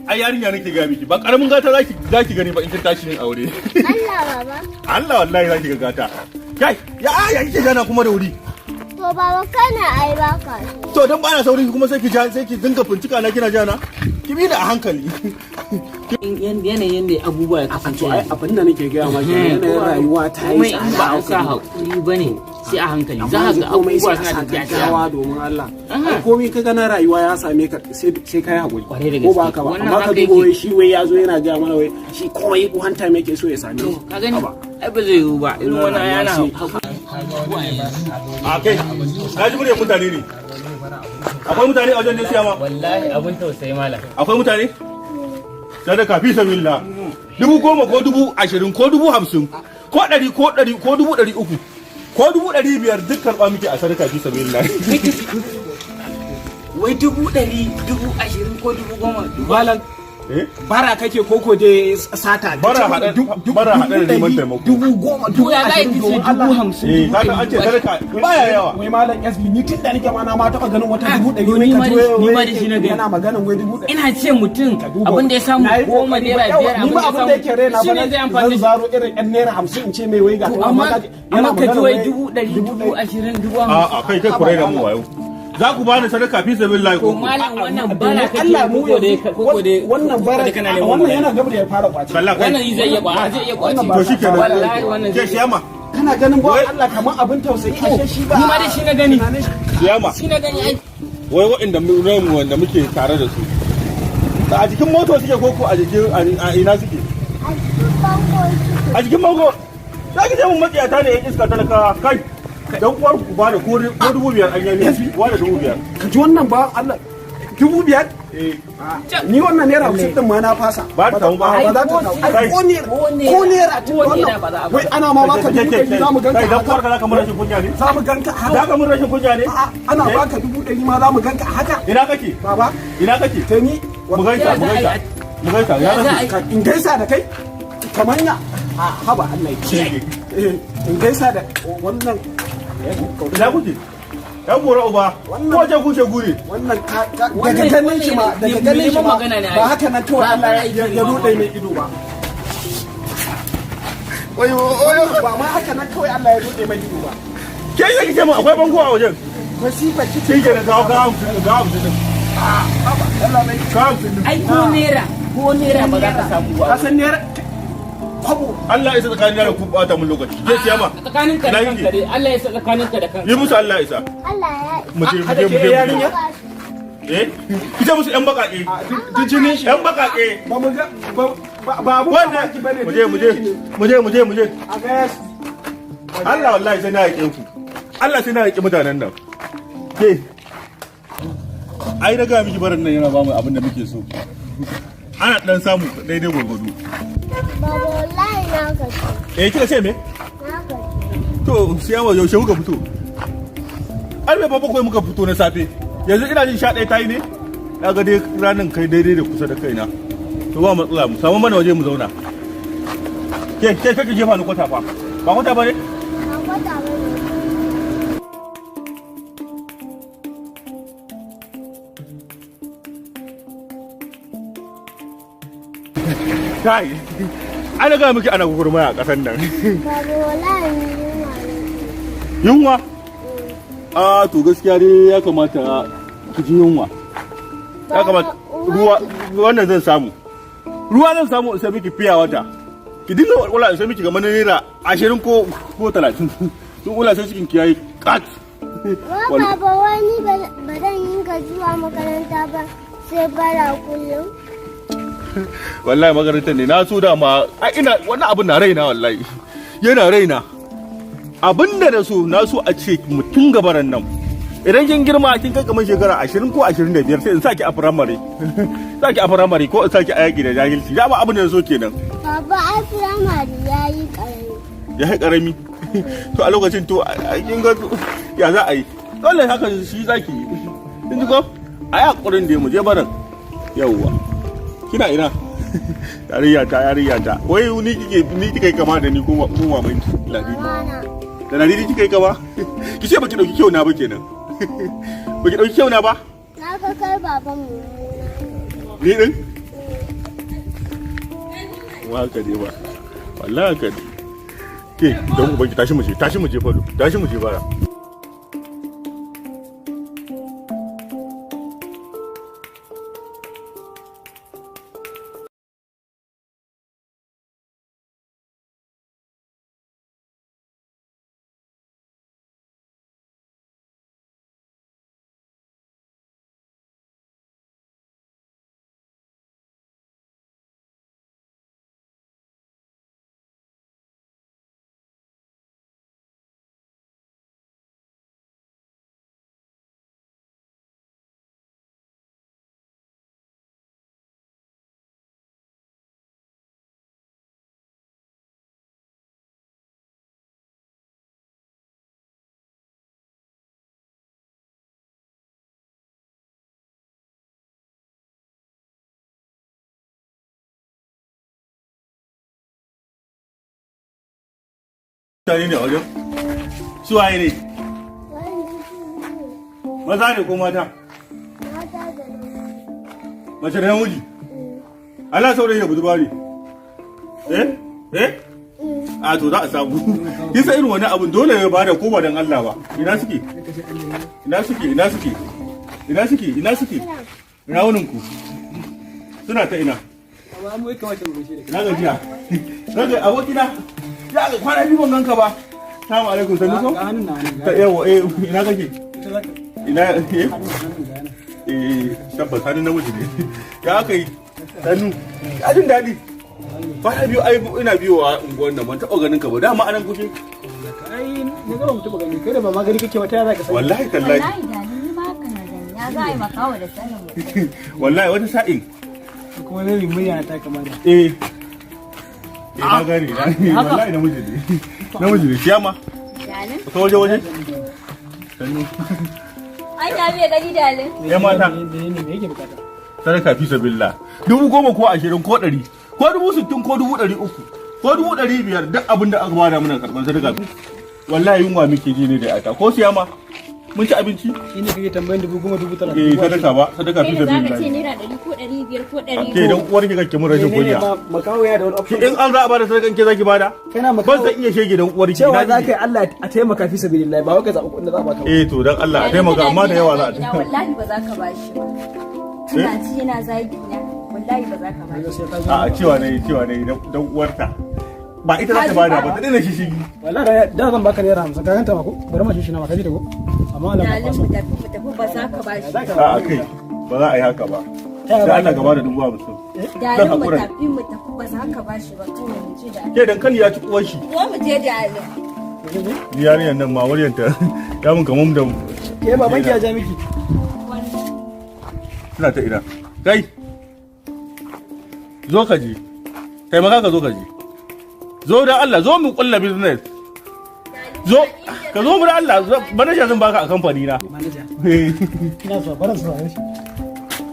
Ai yarinya nake ga miki, ba karamin gata zaki gani ba in kin tashi yin aure. Allah, baba. Allah, wallahi zaki ga gata. Kai, ya ya kike gana kuma da wuri? To baba, kana ai baka so. To dan bana sauri kuma sai ki ja, sai ki dinga fincika na kina jana. Ki bi ni a hankali. Yanayin da abubuwa ya kasance To ai abin da nake gaya ma kenan, yanayin rayuwa ta yi komai in ba tsada. an sa haƙuri ba ne, sai a hankali Amma za ka yanzu ga komai abubuwa sai a suna sa tafiya gaggawa, domin Allah. Aha. Ai komai ka gana rayuwa ya same ka, sai kai hakuri. Kwarai da Ko ba gaske. haka ba? Wannan Amma ka haka duba yake. wai shi, wai ya zo yana gaya mana wai shi komai one time yake so ya same To shi. ka gani, Haba. ai ba zai yiwu ba irin wannan yana haƙuri. A kai, na ji muryar mutane ne. Akwai mutane a wajen ne, siya ma? Wallahi abun tausayi, malam. Akwai mutane? Sadaka fi sabilillah. 10,000 ko 20,000 ko 50,000 ko 100 ko 100 ko 300,000 ko 500,000, duk karɓa muke a sadaka fi sabilillah. Wai 100,000, 20,000 ko 10,000? Malam, Eh? bara kake koko dai sata? Bara bara haɗe da neman taimako. 10,000, To ya za 20,000, ki ce domin dubu Allah. hamsin Eh, dubu kaga an ce ɗari? sadaka baya yawa. Wai malam SB, ni tun da nake ma na ma taɓa ganin wata 100,000 To wai ni ka ma ji da- wai ni ma da shi na gani. yana maganan wai 100,000. Ina ce mutum Ka duba. abin da ya samu Na yi goma kokari naira ba- biyar, ni ba abin da yake raina shi ba ne zai amfani zan da shi. zaro irin yan naira 50 in ce mai wai ga To ta, amma kaji- amma ka ji maganan wai 100,000, 20,000, 50,000. A'a, kai kai, ku raina mu wayo. Za ku bani sadaka fi sabilillah To ko ku? malam, wannan bara kake Allah mu koko dai yanzu koko dai wannan bara koko dai kana neman wannan magana. yana gaba da ya fara kwace. Kalla kai. Wannan zai iya kwa zai iya kwace. Wannan ba To shikenan. Wallahi wannan Ke zai siyama. Kana ganin ba Wai- Allah kamar abin tausayi, ashe shi ba Ni ma da shi na gani. tunanin shi. Siyama. Shi na gani ai. Wai waɗanda mu wanda muke tare da su. A jikin moto suke koko a jikin a ina suke? A cikin bango suke. A jikin bango. Za ki je mun matsiyata ne, yan iska talakawa kai. Dan uwar ku ba da ko 5,000 an yi. Ba da 5,000. Ka ji wannan ba Allah, 5,000? Eh. Ni wannan naira 50 din ma na fasa. Ba ta samu ba. Ba za ta samu. Ai ko naira, ko naira tun ko wannan naira ba za a wai ana ma baka 100,000 za mu ganka Kai, dan haka. uwar ka za ka mun rashin kunya ne? Za mu ganka Za haka. ka mun rashin kunya ne? A'a, ana baka 100,000 ma za mu ganka haka. Ina kake? Baba. Ina kake? Ta ni. Mu gaisa, mu gaisa. Mu gaisa. Ya Ya za a kake? yi? In gaisa da kai kamar ya a haba, Allah ya kiyaye. Eh, in gaisa da wannan? Ina kuke? Yan gora uba. Wannan- Ko je kuke guri? Wannan daga Wannan- ganin shi ma wannan daga ganin shi neman ma magana ne ai. ba haka nan kawai Ba Allah bara ya yake ya neman rude mai ido ba. Wayo wayo. Ba ma haka nan kawai Allah ya rude mai ido ba. Ke yake ce mun akwai bango a wajen. Masifa kike. Shi ke da kawo kawo 50, kawo 50 din. Allah mai Kawo 50 din. Ai ko naira ba za ka samu ba. Ka san naira kwabo? Allah ya isa tsakanin da ku bata mun lokaci. Ke siyama. Tsakaninka da Na kanka dai, Allah ya sa tsakaninka da kanka. Yi musu Allah ya isa. Allah ya Mu je, mu Hada je, mu ke je, mu je. yarinya? ba su. Eh? Ki ce musu yan bakake. Duk jinin shi. Yan bakake. Ba mu ga ba ba abu Wannan mamaki bane. mu je, mu je. Mu je, mu je, mu je. A ga ya Allah wallahi sai na yaƙe ku. Allah sai na yaƙi mutanen nan. Ke. Ai na ga miki barin nan yana ba mu abin da muke so. Ana dan samu daidai gwargwado. Baba, wallahi na gaji. Eh, kika ce me? Na gaji. To siyama, yaushe muka fito? 7:15 muka fito na safe. Yanzu ina jin 11 ta yi ne? Na ga dai ranar kai daidai da kusa da kaina. To ba matsala, mu samu mana waje mu zauna. Ke ke kake jefa ni kwata fa. Ba kwata ba ne? Ba kwata ba ne. Kai. Ana ga miki ana gugurmaya a ƙasar nan. Baba, wallahi ni yunwa ne. Yunwa? A to gaskiya dai ya kamata ki ji yunwa. Ya kamata ruwa wannan zan samu. Ruwa zan samu in sai miki fiya wata. Ki dinga walwala in sai miki kamar na naira 20 ko 30. Sun ula sai cikin ki yayi kat. Wa baba, wani ba zan yi ga zuwa makaranta ba sai bara kullum. Wallahi makarantar ne na so dama, ai ina wannan abun na raina, wallahi. Yana raina. Abin da na so, na so a ce mutum gabaran nan. Idan kin girma kin kai kamar shekara 20 ko 25, sai in saki a firamare. Saki a firamare ko in saki a yaƙi da jahilci. Dama abin da na so kenan. Baba, ai firamare ya yi ƙarami. Ya yi karami. To a lokacin to a kin ga ya za a yi? Dole haka shi zaki yi. Kin ji ko? A yi hakurin da mu je barin. Yawwa. Kina ina? Yarinya ta, yarinya ta. Wai ni kike, ni kike kama da ni ko ko mamanki Ladidi? Mamana. Da Ladidi kika yi kama? Ki ce baki dauki kyau na ba kenan. Baki dauki kyau na ba? Na ga kai baban mummuna ne. Ni din? Kuma haka ne ba, wallahi haka ne. Ke don ubanki, tashi mu je, tashi mu je falo, tashi mu je bara. Mutane ne a wajen? Su waye ne? Wani su ne. Maza ne ko mata? Mata da namiji. Mace da namiji? Allah, saurayi da budurwa ne? Eh eh, a to za a samu kisa irin wani abun, dole ya bada ko ba dan Allah ba. Ina suke? Ina suke? Ina suke? Ina suke? Ina suke? Ina wunin ku? Suna ta ina? Amma mu ya kamata mu gaishe da kai. Na gajiya. Na ga abokina ya ga kwana biyu ban ganka ba. Salamu alaikum, sannu ko? Ga hannun na hannun. Ta yawa, eh, ina kake? Ita za ka Ina, eh? Hannun hannun ga hannun. Eh, tabbas hannun namiji ne. Ya aka yi? Sannu ya jin daɗi kwana biyu. Ai ina biyowa unguwar nan, ban taɓa ganin ka ba. Dama anan kuke? Ai na gaba mu taɓa gani, kai da ba magani kake ba, ta za ka sani? Wallahi tallahi. Wallahi da ni ma haka na gani. Ya za a yi makawa da sanin mutum. Wallahi wata sa'in. Kuma zai murya ta kama da Eh eh, na gane na gane. Wallahi namiji ne, namiji ne siyama. Dalin? Ka waje waje, sannu. Ai na bai gani dalin. Ya mata. Me yake bukata? Sadaka fi sabilillah, 10,000 ko 20 ko 100 ko 60,000 ko 300,000 ko 500,000, duk abin da aka bada muna karɓar sadaka. Wallahi yunwa muke ji ne da ata ko siyama mun ci abinci. Shi ne kake tambayan 10,000, 30,000? Eh, sadaka ba, sadaka fi Kai da za ka ce sabilillah. ₦100 ko 500 ko 100. Ke dan uwar ki kake mun rashin kunya. Makaho yana da wani option. In an za a bada sadakan, ke zaki bada? Kana Ban makaho san iya shege dan uwar ki. cewa Na za ji. ka yi Allah a taimaka fi sabilillah, ba wai ka zaɓi kuɗin da za a baka ba. Eh to, dan Allah a taimaka, amma da yawa za a taimaka. Wallahi ba za ka bashi ba. Kana ci yana zagi na. Wallahi ba za ka bashi. A'a, cewa ne, cewa ne dan uwarta ba ita za ta bada ba, ta daina shishigi. Wallahi da zan baka ₦50, ka ganta ma ko bari ma shi na ma ka ji da ko, amma Allah ba Dalin, fasa. mu tafi, mu tafi, ba za ka bashi. A'a kai, ba za a yi haka ba. Sai Allah ka bada 50,000. Dalin, mu haƙura. tafi, mu tafi, ba za ka bashi ba, kawai mu je da. Ke, dankali ya ci uwar shi. Zo mu je dalin. Ni yarinyar nan ma muryanta ya mun kamar da Ke, babanki ya ja miki. Suna ta ina? Kai, zo ka ji, taimaka ka zo ka ji, zo da Allah, zo mu kulla business, zo ka zo mu da Allah, manaja zan baka a kamfani na. Manaja? Ina zuwa baran su shi.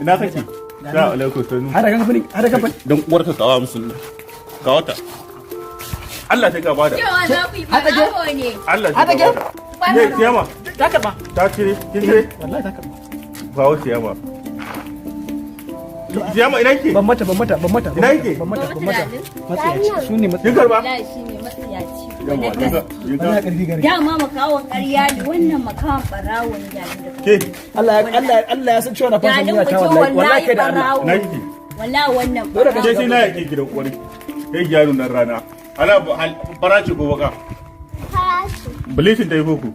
Ina kake? Salamu alaikum, sanu. Har da kamfani, har da kamfani. Dan uwarka, kawa musu, kawata. Allah sai ka bada. Cewa za ku yi barawo ne. Allah sai ka bada. Ne siyama. Ta karba. Ta cire, kin cire? Wallahi ta karba. Kawo siyama, siyama, ina ke? Ban mata, ban mata, ban mata. Ina yake? Ban mata, ban mata. Matsiyaci su ne Kin matsiyaci. karba? Wallahi shi ne matsiyaci. Yawwa, Na gaske. Wallahi karfi gare. Dama makawan ƙarya ne wannan, makawan ɓarawo ne dalin da Ke. Allah ya Allah Allah ya san cewa na fasa Dalin murya ta, mutum wallahi wallahi wallahi kai da Allah. ɓarawo. Ina kike? Wallahi wannan Dole ka Ke, ɓarawo. sai na yake gidan uwarki. Kai, gyaro nan rana. Ala fara ce ko baka? Farashi. Bleaching ta yi koko?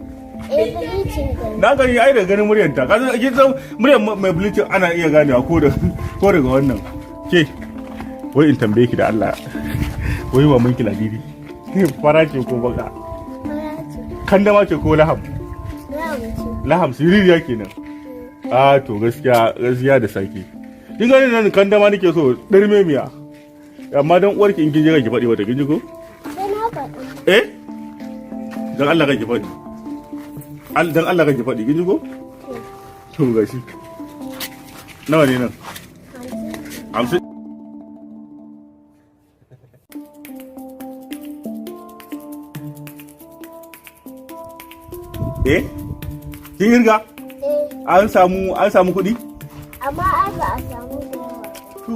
Eh, bleaching gani. Na gani ai da ganin muryar ta. Kasan kin san muryar mai bleaching ana iya ganewa ko da ko daga wannan. Ke, wai in tambaye ki da Allah. Wai wa mun ki ladidi? Fara ce ko baka? Farashi. Kandama ce ko laham? Brown ce. Laham siririya kenan. A to, gaskiya gaskiya da sake. Kin gani nan kandama nake so dirme miya. Amma dan uwarki, in kin je ki faɗi wata, kin ji ko? Sai na faɗi. Eh? Dan Allah kake faɗi. Dan Allah kake faɗi, kin ji ko? To gashi. Nawa ne nan? 50. 50. Eh? Kin irga? Eh, An samu kuɗi? Amma ai ba a samu da yawa. To.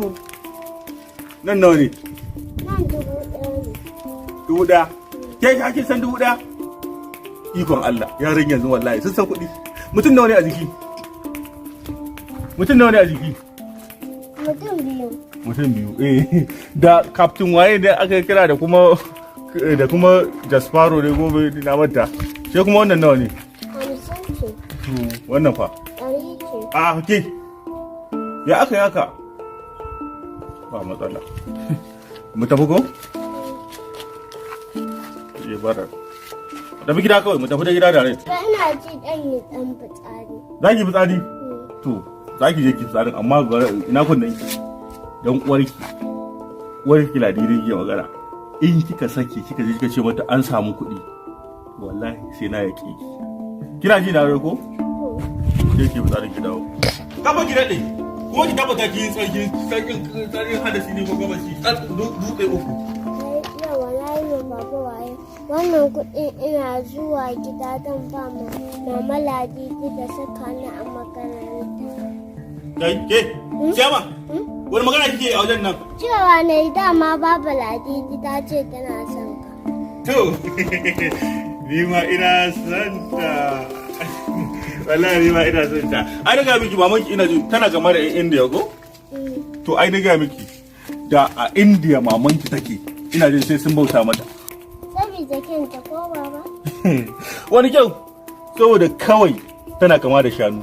Nan nawa ne? Nan 1000. Ke ka kin san 1000? Ikon Allah, yaran yanzu wallahi sun san kuɗi. Mutum nawa ne a jiki? Mutum nawa ne a jiki? Mutum biyu. Mutum biyu, eh. Da Captain waye ne aka kira da kuma Jasparo ne gobe na manta. Sai kuma wannan nawa ne? 50 ce. Wannan fa? 100 ce. A ke. Ya aka yi haka? Ba matsala. Mu tafi ko? Je bara. Tafi gida kawai, mu tafi da gida da rai. Ba ina ji dan yi dan fitsari. Za ki fitsari? To, za ki je ki fitsarin, amma ina kunnen ki. Dan uwarki. Uwarki Ladidi ke magana. In kika sake kika je kika ce mata an samu kuɗi, wallahi sai na yaƙe ki. Kina ji na rai ko? Ke ki fitsarin ki dawo. Kafa ki daɗe. Kuma ki tabbata ki yi tsarki, tsarkin tsarkin hadasi ne ko gabashi, dutse uku. Yawa na yi wa baba waye. Wannan kuɗin ina zuwa gida don ba ma mama Ladidi da saka ni a makaranta. Kai, ke, Shama, wani magana kike a wajen nan? Cewa na yi dama baba Ladidi ta ce tana son ka. To, ni ma ina son ta. Wallahi ni ma ina son ta. Ai na ga miki, mamanki ina ji tana gama da 'yan Indiya ko? To, ai na ga miki, da a Indiya mamanki take, ina jin sai sun bauta mata. Saboda kyanta ko, baba? Wani kyau, saboda kawai tana kama da shanu.